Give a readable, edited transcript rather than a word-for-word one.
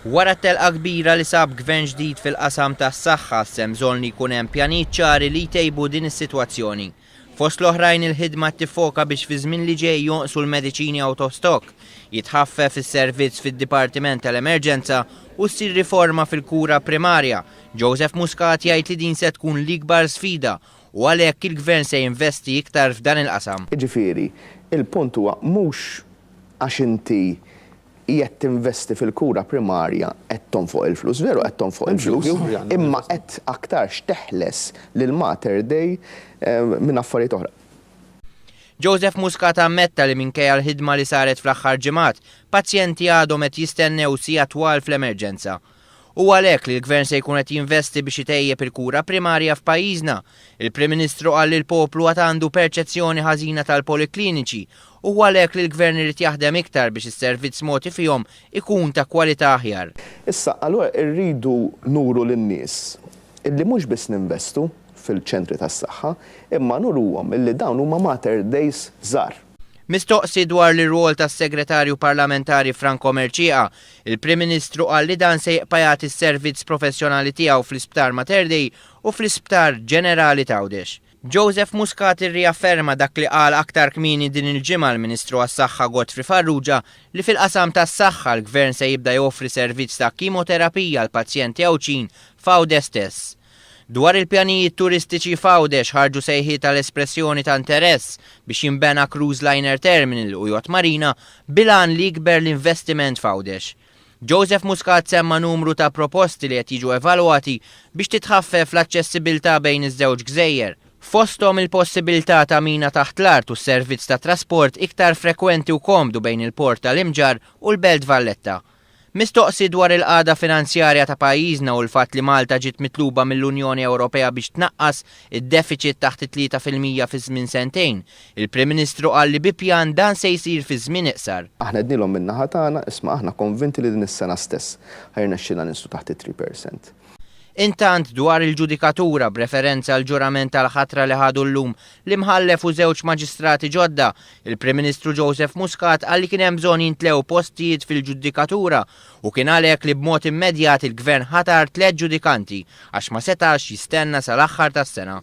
Wara t-telqa kbira li sab Gvern ġdid fil-qasam tas-saħħa, s'hemm bżonn li jkun hemm pjanijiet ċari li jtejbu din is-sitwazzjoni. Fost l-oħrajn il-ħidma tiffoka biex fi żmien li ġej jonqsu l-mediċini out of stock, jitħaffef is-servizz fid-Dipartiment tal-Emerġenza u ssir riforma fil-kura primarja. Joseph Muscat jgħid li din se tkun l-ikbar sfida u għalhekk il-Gvern se jinvesti iktar f'dan il-qasam. Jiġifieri, il-punt huwa mhux għax inti qiegħed tinvesti fil-kura primarja qed tonfoq il-flus, veru qed tonfoq il-flus, imma qed aktarx teħles lil Mater Dei minn affarijiet oħra. Joseph Muscat ammetta li minkejja l-ħidma li saret fl-aħħar ġimgħat, pazjenti għadhom qed jistennew sigħat twal fl-emerġenza. Hu għalhekk li l-Gvern se jkun qed jinvesti biex itejjeb il-kura primarja f'pajjiżna. Il-Prim Ministru qal li l-poplu għad għandu perċezzjoni ħażina tal-polikliniċi u hu għalhekk li l-Gvern irid jaħdem iktar biex is-servizz mogħti fihom ikun ta' kwalità aħjar. Issa, allura rridu nuru lin-nies illi mhux biss ninvestu fil-ċentri tas-saħħa, imma nuruhom illi dawn huma Mater Deis żgħar. Mistoqsi dwar l-irwol tas-Segretarju Parlamentari Franco Mercieca, il-Prim Ministru qal li dan se jibqa' jagħti s-servizz professjonali tiegħu fl-Isptar Mater Dei u fl-Isptar Ġenerali t'Għawdex. Joseph Muscat irriafferma dak li qal aktar kmieni din il-ġimgħa l-Ministru għas-Saħħa Godfrey Farrugia li fil-qasam tas-saħħa l-Gvern se jibda joffri servizz ta' kimoterapija għall-pazjenti Għawdxin f'Għawdex stess. Dwar il-pjanijiet turistiċi f'Għawdex ħarġu sejħiet għal espressjoni ta' interess biex jinbena cruise liner terminal u yacht marina bil-għan li jikber l-investiment f'Għawdex. Joseph Muscat semma numru ta' proposti li qed jiġu evalwati biex titħaffef l-aċċessibilità bejn iż-żewġ gżejjer, fosthom il-possibilità ta' mina taħt l-art u servizz ta' trasport iktar frekwenti u komdu bejn il-port tal-Imġarr u l-Belt Valletta. Mistoqsi dwar il-qagħda finanzjarja ta' pajjiżna u l-fatt li Malta ġiet mitluba mill-Unjoni Ewropea biex tnaqqas id-defiċit taħt it-3% fi żmien sentejn, il-Prim Ministru qal li bi pjan dan se jsir fi żmien iqsar. Aħna għednielhom min-naħa tagħna, isma' aħna konvinti li din is-sena stess ħa jirnexxilna ninżlu taħt it-3%. Intant, dwar il-ġudikatura, b'referenza għall-ġurament tal-ħatra li ħadu llum l-Imħallef u żewġ Maġistrati ġodda, il-Prim Ministru Joseph Muscat qal li kien hemm bżonn jintlew postijiet fil-ġudikatura u kien għalhekk li b'mod immedjat il-Gvern ħatar tlett ġudikanti għax ma setax jistenna sal-aħħar tas-sena.